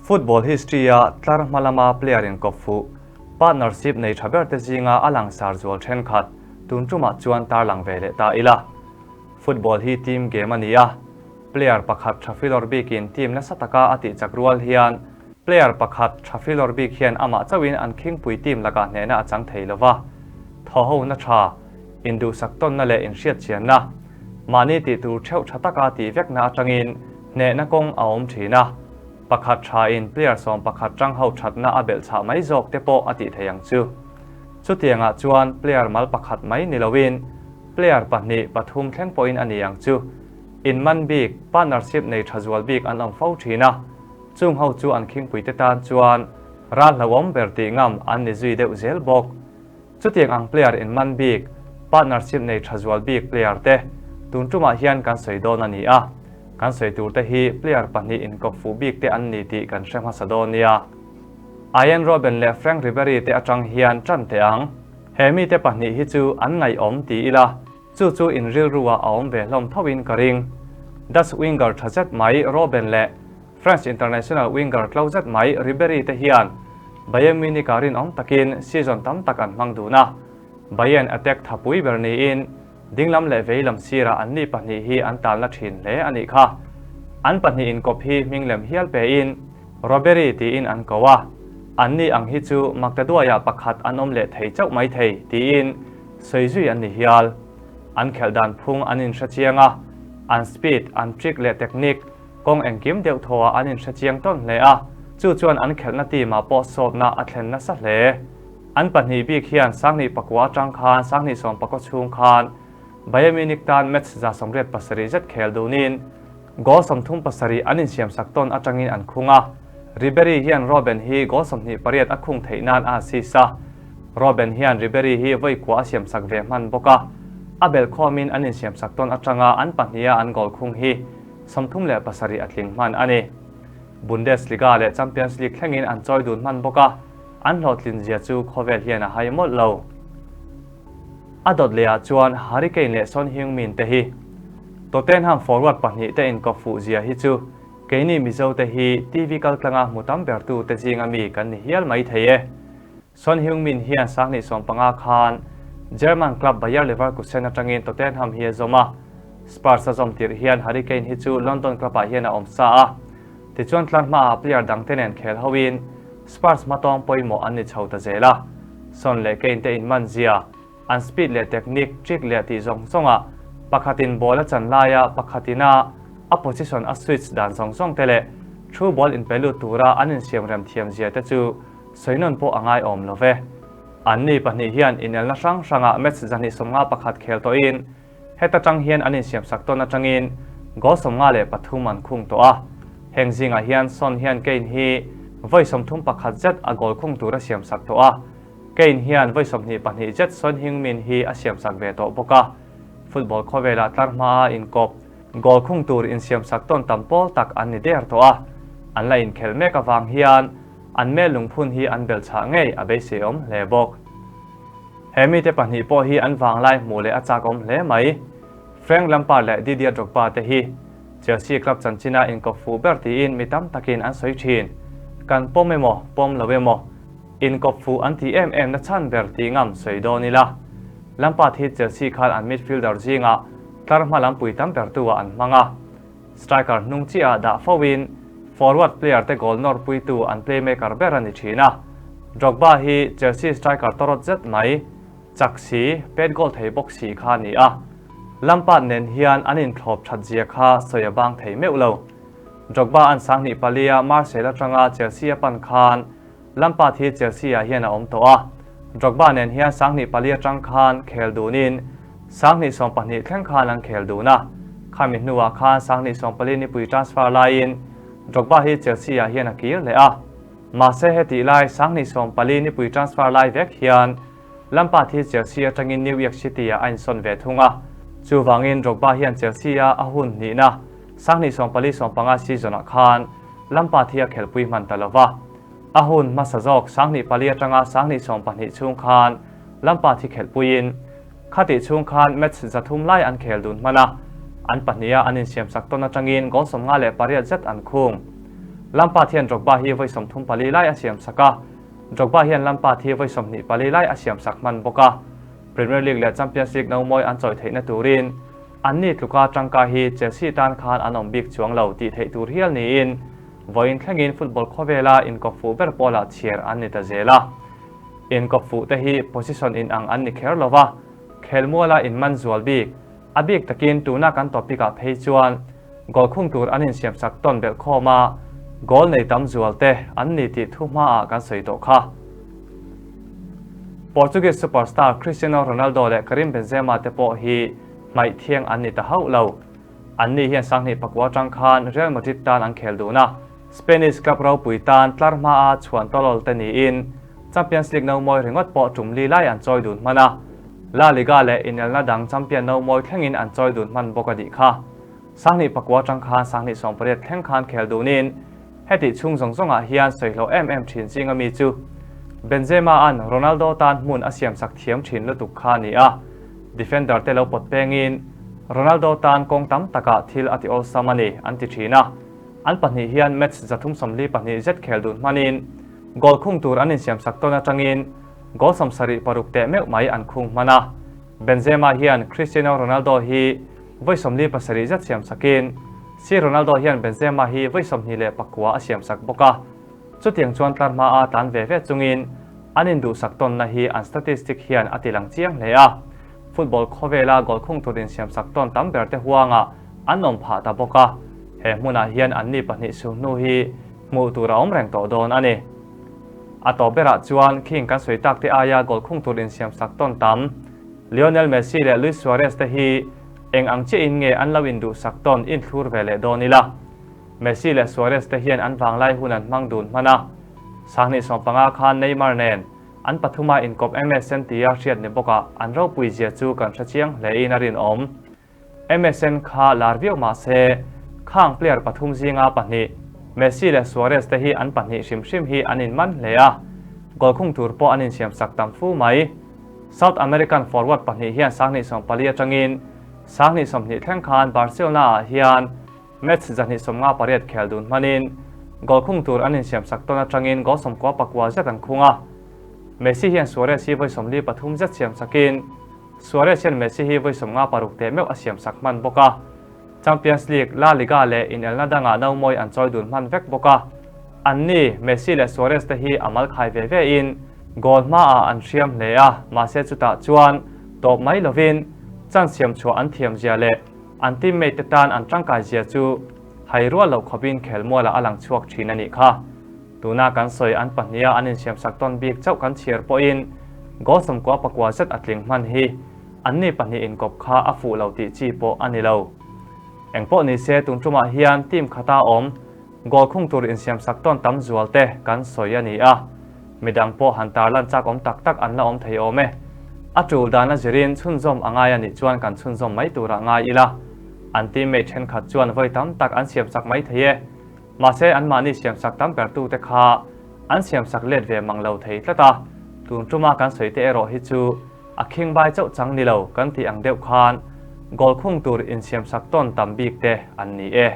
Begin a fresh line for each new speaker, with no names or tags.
Football history-a tlar hma lama player inkawp fuh, partnership nei tha berte zinga a langsar zual thenkhat tun tumah chuan tarlang ve leh ta ila. Football hi team game a ni a, player pakhat tha filawr bikin team nasa taka a tih chak rual hian player pakhat tha filawr bik hian amah chauhin an khingpui team lakah hnehna a chang thei lova, thawhhona tha, induhsak tawnna leh inhriatchianna, mahni tih tur theuh tha taka tih vekna atangin hnehna kawng a awm thin a, pakhat thain player 11 tang ho thatna a belh chhah mai zawk te pawh a tih thei ang chu. Chutiangah chuan player mal pakhat mai ni loin player pahnih pathum thleng pawhin a ni ang chu. Inman bik, partnership nei tha zual bik an awm fo thin a, chung ho chu an khingpuite tan chuan ral hlauhawm ber tih ngam an ni zui deuh zel bawk. Chutiang ang player inman bik, partnership nei tha zual bik player te tun tumah hian kan sawi dawn a ni a, kan sawi tur te hi player pahnih inkawp fuh bik te an ni tih kan hre hmasa dawn nia. Arjen Robben leh Franck Ribery te atang hian tan teh ang. He mite pahnih hi chu an ngaihawm ti ila, chu chu in rilru ah a awm ve hlawm tho in ka ring. Dutch winger tha zet mai Robben leh French international winger tlo zet mai Ribery te hian Bayern Munich ah rinawm takin season tam tak an hmang dun a, Bayern attack thapui ber niin dinglam leh veilam sirah anni pahnih hi an talna thin hle a nih kha. An pahnih inkawp hi hming lem hial pein Robbery tiin an ko a, anni ang hi chu Maktaduaia pakhat an awm leh thei chauh mai thei tiin sawi zui an ni hial. An khelh dan phung an inhre chiang a, an speed, an trick leh technique kawng engkim deuh thawhah an inhre chiang tawn hle a, chu chuan an khelhna team ah pawh sawtna a thlen nasa hle. An pahnih bik hian 2009 atang khan 2019 chhung khan Bayern Munich tan match 187 zet khel dunin goal 37 an insiamsak tawn atangin an khung a, Ribery hian Robben hi goal 28 a khung theih nan a assist a, Robben hian Ribery hi vawi kua a siamsak ve hman bawk a, a belhkhawmin an insiamsak tawn atanga an pahniha an goal khung hi 37 a tling hman a ni. Bundesliga leh Champions League thlengin an chawi dun hman bawk a, an hlawhtlin zia chu khawvel hian a hai mawlh lo. A dawt lehah chuan Harry Kane leh Son Heung-min te hi Tottenham forward pahnih te inkawp fuh zia hi chu keini Mizo te hi TV kaltlanga hmu tam bertu te zinga mi kan ni hial mai thei e. Son Heung-min hian 2015 khan German club Bayer Leverkusen atangin Tottenham hi a zawm a, Spurs a zawm tirh hian Harry Kane hi chu London club ah hian a awm sa a, tichuan tlar hmaah player dangte nen khel hoin Spurs hmatawng pawimawh an ni chho ta zel a. Son leh Kane te inman zia, an speed leh technique, trick leh tih zawng zawngah pakhatin ball a chan laia pakhatin a a position a switch dan zawng zawng te leh through ball inpe lut tura an insiamrem thiam zia te chu sawi nawn pawh a ngaiawm lo ve. Anni pahnih hian inelna hrang hrangah match 251 khel tawhin heta tang hian an insiamsak tawn atangin goal 53 an khung tawh a. Heng zingah hian Son hian Kane hi vawi 31 zet a goal khung tur a siamsak tawh a, Kane hian vawi 22 zet Son Heung-min hi a siamsak ve tawh bawk a. Football khawvelah tlar hmaa inkawp goal khung tur insiamsak tawn tam pawl tak an ni der tawh a, an la inkhelh mek avang hian an mel lungphun hi an belh chhah ngei a beiseiawm hle bawk. He mite pahnih pawh hi an vanglai hmuh leh a chakawm hle mai. Frank Lampard leh Didier Drogba te hi Chelsea club chanchina inkawp fuh ber tiin mi tam takin an sawi thin. Kan pawm emaw, pawm lo emaw, inkawp fuh an ti em em na chhan ber tih ngam sawi dawn ila. Lampard hi Chelsea khan an midfielder zingah tlar hma lampui tam bertu ah an hmang a. Striker hnung chiah ah dah fo in forward player te goal nawr puitu an playmaker ber a ni thin a. Drogba hi Chelsea striker tawrawt zet mai, chak si, pet goal thei bawk si kha a ni a. Lampard nen hian an inthlawp that zia kha sawi a bang thei meuh lo. Drogba an 2004 a Marseille atanga Chelsea a pan khan Lampard hi Chelsea ah hian a awm tawh a. Drogba nen hian 2004 atang khan khel dunin 2012 thleng khan an khel dun a. Khami hnuah khan 2014 nipui transfer laiin Drogba hi Chelsea ah hian a kir leh a. Mahse hetih lai 2014 nipui transfer lai vek hian Lampard hi Chelsea atangin New York City ah a insawn ve thung a. Chuvangin Drogba hian Chelsea a a hun hnihna 2014-15 season ah khan Lampard hi a khelpui hman ta lova. A hun hmasa zawk 2004 atanga 2012 chhung khan Lampard hi khelhpuiin khatih chhung khan match 300 lai an khel dun hman a, an pahniha an insiamsak tawn atangin goal 58 zet an khung. Lampard hian Drogba hi vawi 34 lai a siamsak a, Drogba hian Lampard hi vawi 24 lai a siamsak hman bawk a. Premier League leh Champions League nomawi an chawi theihna turin anni tluka tangka hi Chelsea tan khan an awm bik chuang lo tih theih tur hial niin vawiin thlengin football khawvela inkawp fuh ber pawlah chhiar an ni ta zel a. Inkawp fuh te hi position inang an ni kher lova, khelmuala inman zual bik, a bik takin tuna kan topic ah phei chuan goal khung tur an insiamsak tawn belh khawm a, goal nei tam zual te an ni tih thu hmaah kan sawi tawh kha. Portuguese superstar Cristiano Ronaldo leh Karim Benzema te pawh hi hmaih thiang an ni ta hauh lo. Anni hian 2009 atang khan Real Madrid tan an khel dun a, Spanish club ropui tan tlar hmaa chhuan tawlawl te niin Champions League nomawi ringawt pawh tum li lai an chawi dun hman a, La Liga leh inelna dang champion nomawi thlengin an chawi dun hman bawk a nih kha. 2009 atang khan 2018 thleng khan khel dunin hetih chhung zawng zawngah hian sawi hlawh em em thin zinga mi chu Benzema-a'n Ronaldo tan hmun a siamsak thiam thin lutuk kha a ni a, defender te lo pawt pengin Ronaldo tan kawng tam takah thil a ti awlsam a ni an ti thin a. An pahnih hian match 342 zet khel dun hmanin goal khung tur an insiamsak tawn atangin goal 76 teh meuh mai an khung hman a. Benzema hian Cristiano Ronaldo hi vawi 47 zet siamsakin si Ronaldo hian Benzema hi vawi 29 a siamsak bawk a. Chutiang chuan tlar hmaa tlan ve ve chungin an induhsak tawnna hi an statistic hian a tilang chiang hle a. Football khawvela goal khung tur insiamsak tawn tam ber te huangah an awm phah ta bawk a, he hmunah hian anni pahnih suhnu hi hmuh tur a awm reng tawh dawn a ni. A tawp berah chuan khing kan sawi tak te aia goal khung tur insiamsak tawn tam Lionel Messi leh Luis Suarez te hi eng ang chiahin nge an lo induhsak tawn inthlur ve leh dawn ila. Messi leh Suarez te hian an vanglai hun an hmang dun hman a, 2015 khan Neymar nen an pathuma inkawp MSN tia hriat ni bawkah an ropui zia chu kan hre chiang hlein a rinawm. MSN kha lar viau mah se, khang player pathum zinga pahnih, Messi leh Suarez te hi an pahnih hrim hrim hi an inman hle a, goal khung tur pawh an insiamsak tam fu mai. South American forward pahnih hian 2014 atangin 2020 thleng khan Barcelona-ah hian match 258 khel dun hmanin goal khung tur an insiamsak tawn atangin goal 99 zet an khung a. Messi hian Suarez hi vawi 43 zet siamsakin Suarez hian Messi hi vawi 56 teh meuh a siamsak hman bawk a. Champions League, La Liga leh inelna dangah nomawi an chawi dun hman vek bawk a. Anni, Messi leh Suarez te hi a mal khai ve ve in goal hmaah an hriam hle a, mahse chutah chuan tawp mai lovin chance siam chhuah an thiam zia leh an teammate te tan an tangkai zia chu hai rual loh khawpin khelmualah a lang chhuak thin a nih kha. Tuna kan sawi an pahniha an insiamsak tawn bik chauh kan chhiar pawhin goal 99 zet a tling hman hi anni pahnih inkawp kha a fuh lo tih chi pawh a ni lo. Engpawh ni se tun tumah hian team khata awm goal khung tur insiamsak tawn tam zual te kan sawi a ni a, midang pawh han tarlan chak awm tak tak an la awm thei awm e. A tul dan a zirin chhunzawm a ngai a nih chuan kan chhunzawm mai turah ngai ila. An teammate thenkhat chuan vawi tam tak an siamsak mai thei e. Mahse anmahni siamsak tam bertute kha an siamsak let ve mang lo thei tlat a, tun tuma kan sawi te erawh hi chu a khingbai chauh chang ni lo kan tih ang deuh khan goal khung tur insiamsak tawn tam bik te an ni e.